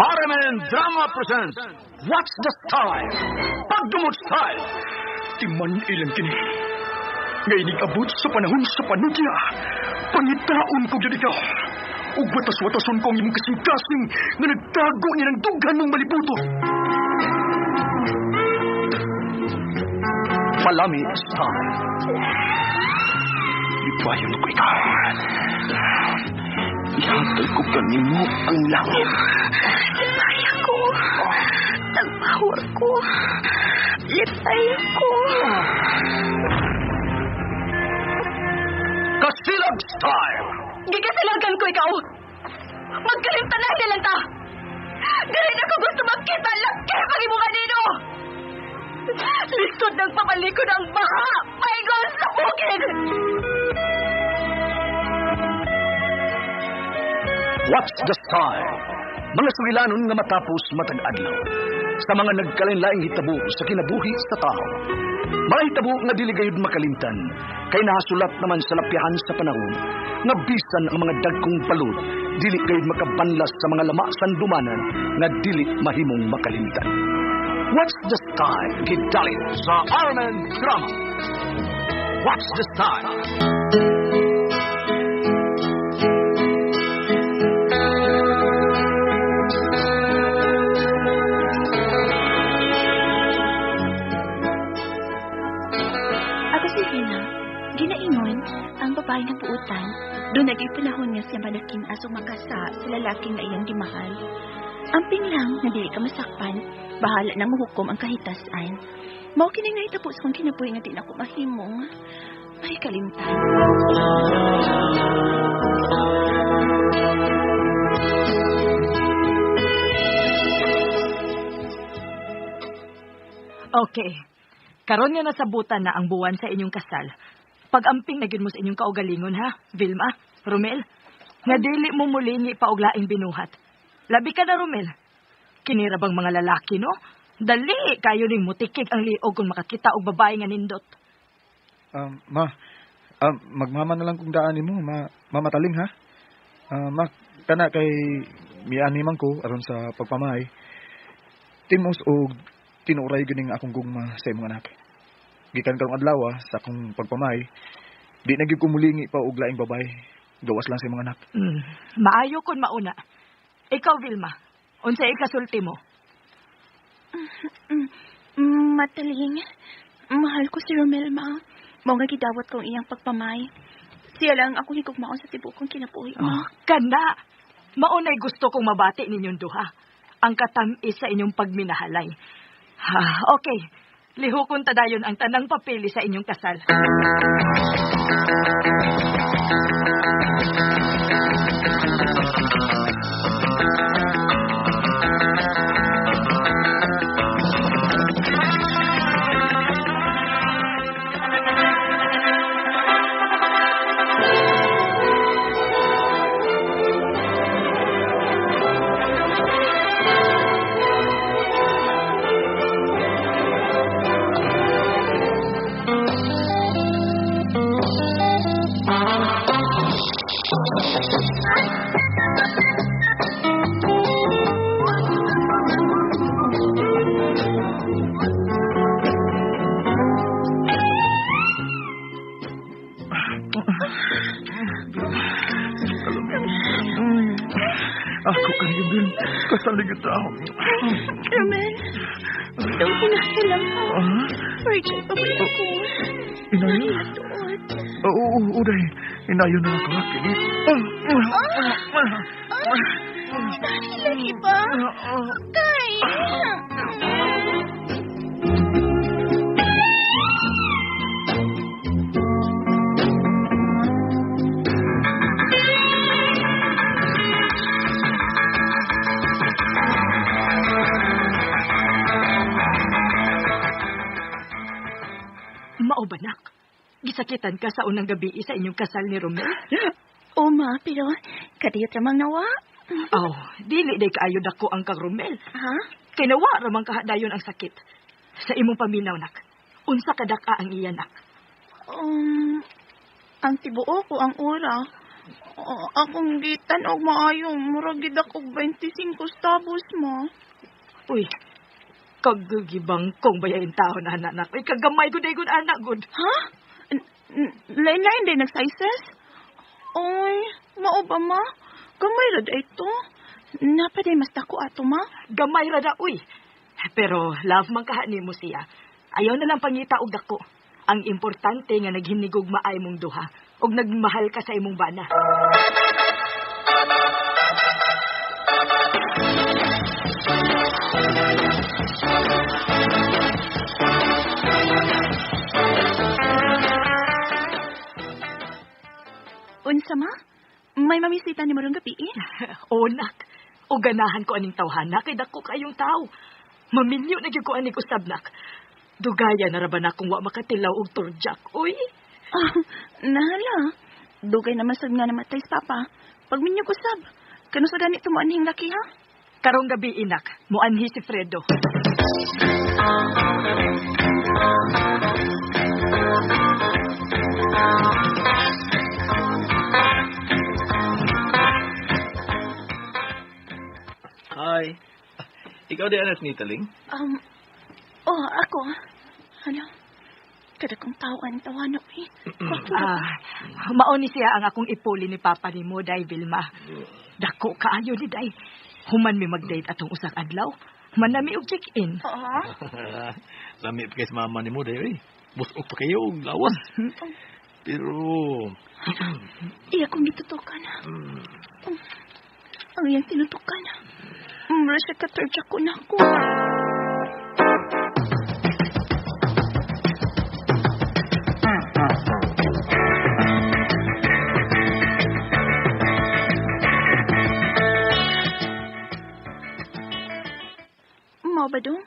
RMN Drama presents What's the Style? Pagdumot Style! Timan ilang kini. Nga inig-abot sa panahon sa panudya. Pangitaon ko gyud ikaw. Ug watas-watason ko ang imong kasing-kasing nga nagtago ni ng dughan mong malibuto. Palami Style. Ipayon ko ikaw. Ihatag ko kanimo ang langit. Lipay ako. Tagpawar ko. Lipay ako. Kasilag Style! Gigasilagan ko ikaw. Magkalimtan na lang ta. Dili na ko gusto magkita laki pag imo kanino. Lisod ng papalikod ang baha. Paingon sa bukid. What's the Style? Mga sugilanon nga matapos matag adlaw. Sa mga nagkalain-laing hitabo sa kinabuhi sa tao. Mga hitabo nga dili gayud makalimtan, kay nahasulat naman sa lapyahan sa panahon, nga bisan ang mga dagkong palud, dili gayud makabanlas sa mga lama sandumanan nga dili mahimong makalimtan. What's the Style? Gidalit sa RMN Drama. What's the Style? Ako si Vina. Ginaingon, ang babae nga puutan, doon naging panahon nga siya manakin aso makasa sa lalaki nga iyang gimahal. Amping lang nga dili ka masakpan, bahala nang muhukom ang kahitasan. Mao kini nga itapos kong kinabuhi nga di na ko mahimong may kalimtan. Okay. Karon nga nasabutan na ang buwan sa inyong kasal. Pag-amping na gyud mo sa inyong kaugalingon ha, Vilma, Romel. Nga dili mo mulingi pa og laing binuhat. Labi ka na, Romel. Kinira bang mga lalaki, no? Dali kayo ning mutikig ang liog kung makakita og babae nga nindot. Ma, magmama na lang kung daan nimo, ma, mamataling ha. Ma, kana kay mianiman ko aron sa pagpamay. Timos og tinuray gyud akong gugma sa imong anak. Gikan karong adlaw sa akong pagpamay, di na gyud ko mulingi pa og laing babae. Gawas lang sa imong anak. Maayo kun mauna. Ikaw, Vilma, unsa ikasulti mo? Mataling, mahal ko si Romel, ma. Mao nga gidawat kong iyang pagpamay. Siya lang ako higugmaon sa tibuok kong kinabuhi, ma. Oh, kana. Maunay gusto kong mabati ninyong duha. Ang katam-is sa inyong pagminahalay. Ha, okay. Lihukon ta dayon ang tanang papeli sa inyong kasal. Ako kaniyo, Bill. Kasalig ito ako. Romel, ito hinahilang ko. Virgin pa ba ako? Inayon? Nahilatuot. Oo, oo, day. Inayon na ako. Kini. Nahilang iba? Kay! Mao ba, nak? Gisakitan ka sa unang gabi sa inyong kasal ni Romel? O, ma, pero kadiyot ramang nawa. Oh, dili day kaayo dako ang kang Romel. Ha? Kay nawa ramang kahadayon ang sakit. Sa imong paminaw, nak. Unsa ka daka ang iya, nak? Ang tibuok o ang ura? Akong gitan og maayo, murag gid ako 25 stabos mo. Uy, kagagibang kong bayain taon, anak nak. Uy, kagamay gud ay gud anak gud. Ha? Lain-lain din nag-sizes? Oy, mao ba ma? Gamay ra day to. Napa day mas dako ato ma? Gamay ra da, uy. Pero love man kaha nimo siya. Ayaw na lang pangita og dako. Ang importante nga naghinigog maay mong duha og nagmahal ka sa imong bana. Unsa ma? May mamisita ni marong gabi eh? O nak, o ganahan ko aning tawhana kay dako kayong tao. Maminyo na gyud ko aning usab nak. Dugaya na ra ba na kung wa makatilaw og turjak, uy. Ah, nahala. Dugay naman sad nga namatay sa papa. Pagminyo ko sab. Kano sa ganito mo anhing laki ha? Karong gabi inak, muanhi si Fredo. Hi. Ikaw di anak ni Taling? Oh, ako. Ano? Kada kong tao ang tawana eh. Mao ni siya ang akong ipuli ni Papa ni mo, Day Vilma. Dako kaayo ni Day. Human mi mag-date atong usang adlaw. Manami og check-in. Oo. Lami pa kay sa mama ni mo, Day. Uy. Busok pa kayo, og lawas. Pero... Iya kong gitutukan. Ang iyang tinutukan. Mura siya katorja ko na ako. Mao ba dong?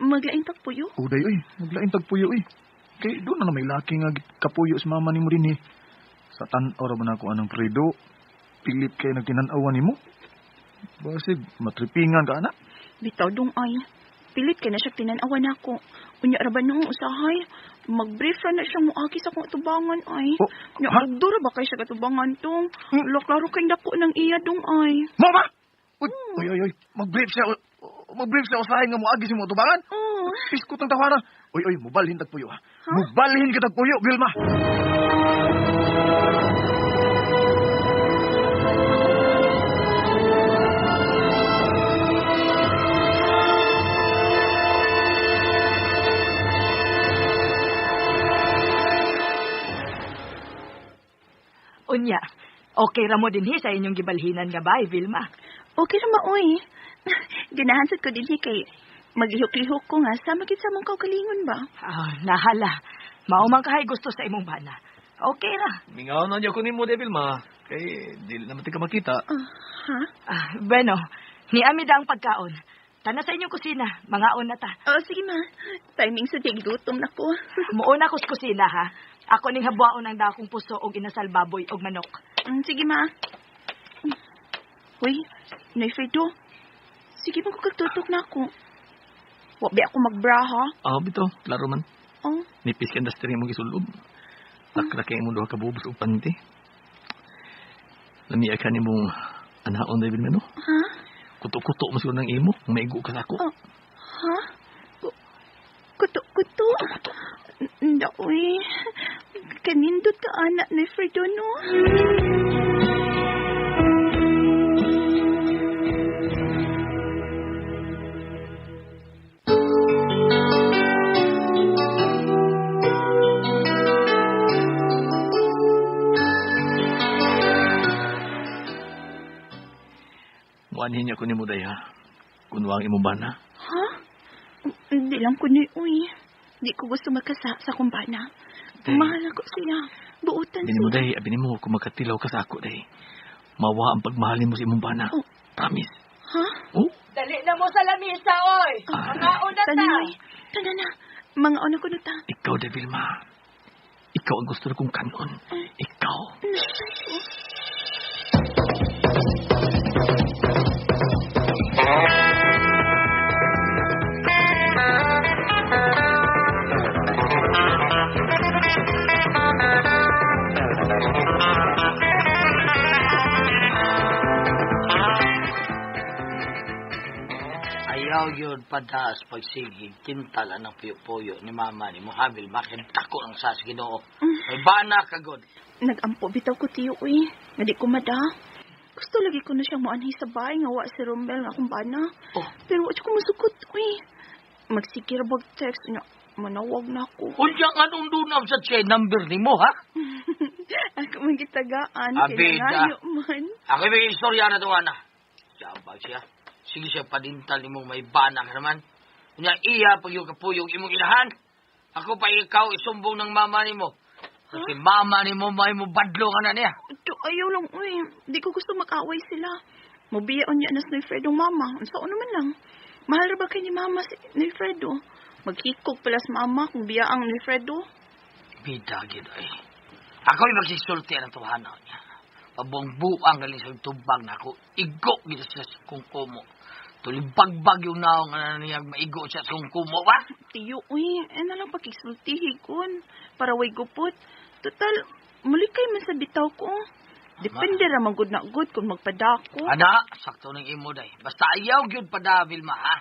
Maglain tagpuyo? Uday, uy. Maglain tagpuyo, uy. Kay doon na may laki nga kapuyo sa mama ni mo din eh. Sa tan-aw ra ba na ako anang Fredo? Pilit kay nagtinan-awan ni mo. Basig, matripingan ka, anak. Bitaw dong ay. Pilit kay na siya tinan-awan ako. Unya ra ba noong usahay? Mag-brief ra na siya moagi sa akong atubangan ay. Oh, Nya ha? agdura ba kay siya katubangan tong? Lo klaro kay dako ng iya dong ay. Mo ba? Uy, uy, uy, uy. Mag-brief siya. Mag-brief siya usahay nga moagi sa mo atubangan. Oh. Piskot ang tawana. Uy, uy, mubalhin tagpuyo ha. Ha? Mubalhin ka tagpuyo, Vilma. Unya, okay ra mo dinhi sa inyong gibalhinan nga bay, Vilma. Okay ra maoy. Ganahan sad ko dinhi kay maglihok-lihok ko nga sama gid sa mong kaugalingon ba. Ah, nahala. Mao man kahay gusto sa imong bana. Okay ra. Mingaw na niya ko ni mo, Vilma. Kay dili naman ti ka makita. Ha? Ah, bueno, niami da ang pagkaon. Tana sa inyong kusina, mangaon na ta. Oh, sige ma. Timing sa dig gutom na ko. Muuna ko sa kusina ha. Ako ning habwaon ang dakong puso og inasal baboy og manok. Sige ma. Uy, Noy Fredo. Sige man ko kagtutok na ako. Wa ba ako magbra ha? Ah, bitaw, klaro man. Oh, Nipis ka industry mong gisulob. Lakra kay imong duha ka bubos og panty. Lamiya ka nimong anaon David Meno. ha? Kuto-kuto mo siguro ng imo kung maigo ka sa ako. Oh, ha? Kuto-kuto? Naoy, kanindot ka anak ni Fredo, no? Muanhin niya ko ni mo day ha. Kunwa ang imong bana. Ha? Hindi lang ko ni uy. Di ko gusto magkasa sa akong bana. Day. Mahal ako siya. Buutan Abi nimo siya. day, abi nimo kung makatilaw ka sa ako day. Mawa ang pagmahal nimo sa imong bana. Oh. Promise. Ha? Oh, Dali na mo sa lamisa, oy. Mangaon na ta. Tanan, oy. Tanan na. Mga ano ko na ta. ikaw day Vilma. Ikaw ang gusto kong kanon. Ikaw. Ayaw yun padas pagsigig, kintal ang puyo-puyo ni mama ni mo Habil, bakit dako ang sas Ginoo. May bana kagod. Nagampo bitaw ko tiyo, uy. Nga di ko mada. Gusto lagi ko na siyang muanhi sa bahay nga wa si Romel nga akong bana. Oh. Pero wa ko masukot, uy. Magsigir bag text niya. Manawag na ako. Unya nga nung dunam sa siya number ni mo, ha? Ako man gitagaan. Abida. Kinangayo man. Ako may istorya na to, ana. Siya ba siya? Sige siya padintal ni mo may bana ka naman. Unya iya pag yung kapuyong imong inahan. Ako pa ikaw isumbong ng mama ni mo. Kasi mama ni mo may mo badlo ka na niya. Do, ayaw lang, uy. Di ko gusto mag-away sila. Mubiyaon niya na si Fredo mama. Unsa naman lang. Mahal ra ba kay ni mama si Fredo? Maghikog pala sa mama kung biya ang ni Fredo. Bida gid ay. Ako'y magsisulti ang tuhana niya. Pabuang-buang galing sa tubag na ako. Igo gid siya sa kungkumo. Tulibagbag yung naong na niya maigo siya sa kungkumo ba? Tiyo, uy. Eh na lang pakisultihi kun. Para way gupot. Total, muli kay man sa bitaw ko. Depende ra man gud na gud kung magpadako. Ana, sakto ning imo day. Basta ayaw gyud pada Vilma ha.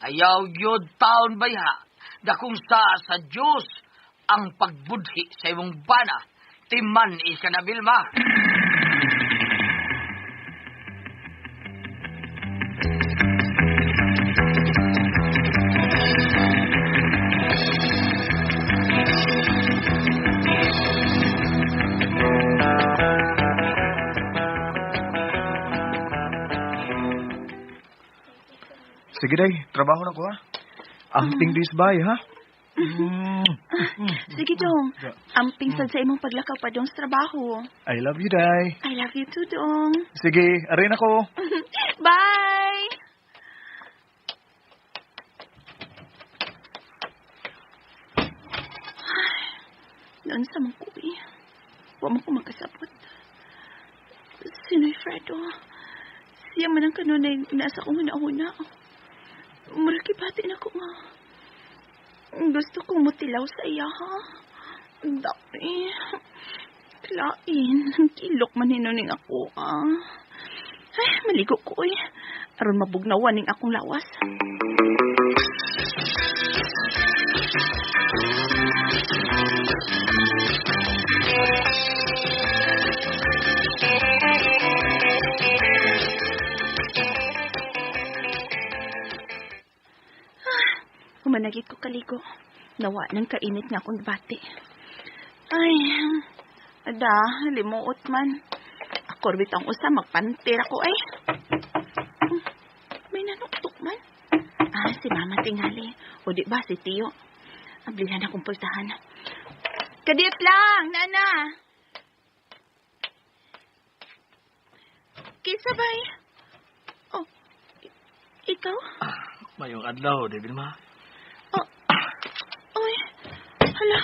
Ayaw gyud taon bayha. Dakong sa Dios ang pagbudhi sa imong bana. Timan ika na Vilma. Sige, day. Trabaho na ko, ha? Amping this bay, ha? Sige, Dong. Amping sad sa imong paglakaw pa dong sa trabaho. I love you, day. I love you too, Dong. Sige, arin ako. Bye! Noon sa mong kuwi, wa mo ko makasabot. Sinoy Fredo, siya man ang kanunay nasa kong huna-huna. Muraki bati na ko nga. Gusto kong mutilaw sa iya, ha? Dami. Klain. Kilok man hinuning ako, ah. Ay, maligo ko, eh. Aron mabugnawan ning akong lawas. Humanagit ko kaligo. Nawa ng kainit nga akong bati. Ay, ada, limuot man. Ako rbit ang usa, magpantir ako ay. May nanuktok man. Ah, si mama tingali. O di ba si Tiyo? Ablihan akong pultahan. Kadiyot lang, nana. Kinsa bay? Oh, ikaw? Mayong adlaw, di Vilma. Oh, uy, hala.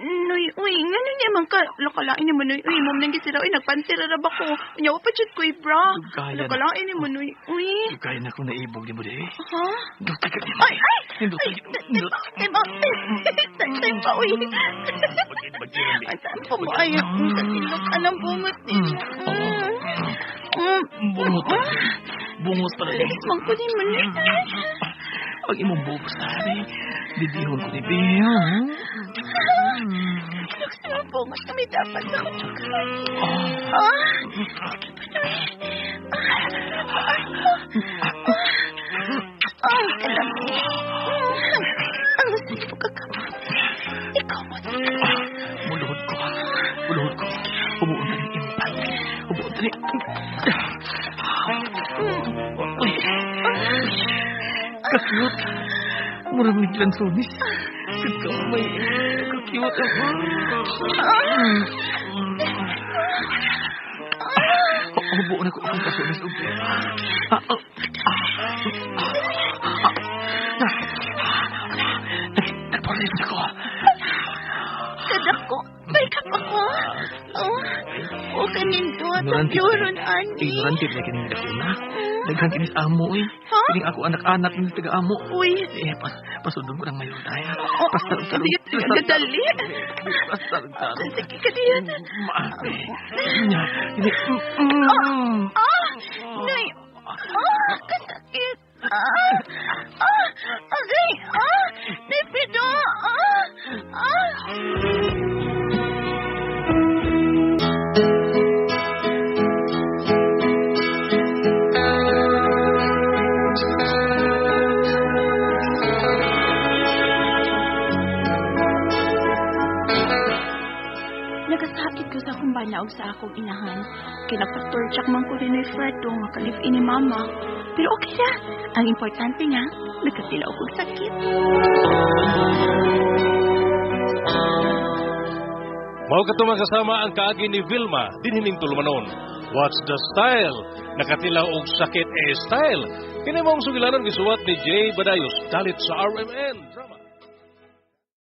Noy, uy, ngano niya man ka, lakalain ni mo, Noy, uy, mom nang gisira, uy, nagpantira ra ba ko? Unya, wa pa jud ko, bra. Dugaya na. Lakalain ni mo, Noy, uy. Dugaya na ko naibog ni mo, di. Ha? Dugay ka ni Ay, ay! Dugay Ay, time out, time pa, uy. Ang saan pa mo, ay, ang katilok, anong bungot ninyo. Bungot pa. Bungot pa rin. Man ko ni mo, Noy. Ang imong bubos na rin. Didihon ko ni Bea. Ilok sa mga bungot kami dapat sa kutsukan. Ah, sige pa, Noy. Ay, kalami. Ang sige po kakamot. Ikaw mo. Muluhod ko. Muluhod ko. Ubuon na rin impan. Ubuon na rin. Uy. Ka-cute. Murang naglansonis. Kakamay. Ka-cute. Ubuon ako akong kasunis. Nagparis ako. Kadako. May kap ako. Oh, o kanindot. Ang yuron, ani. Ignorante na kining una. Daghan kinis amo eh. Ha? Kining ako anak-anak ng taga-amo. Uy. Eh, pasundon ko ng mayon tayo. Oh, Pastarog-tarog. sige, kadali. Pastarog-tarog. Sige, kadiyan. Maate. Nya, ini. Ah! Nay! Ah! Kasakit! Ah! Ah! Agay! Ah! Nepido! Ah! Ah! Nagasakit ko sa akong bana og sa akong inahan. Kinapatortsak man ko rin ni Fredo nga kalif ini mama. Pero okay ra. Ang importante nga, nagkatilaw kog sakit. Mao kato mga kasama ang kaagi ni Vilma dinhining tulumanon. What's the style? Nakatilaw og sakit eh style. Kini maong sugilanon gisuwat ni Jay Badayos dalit sa RMN.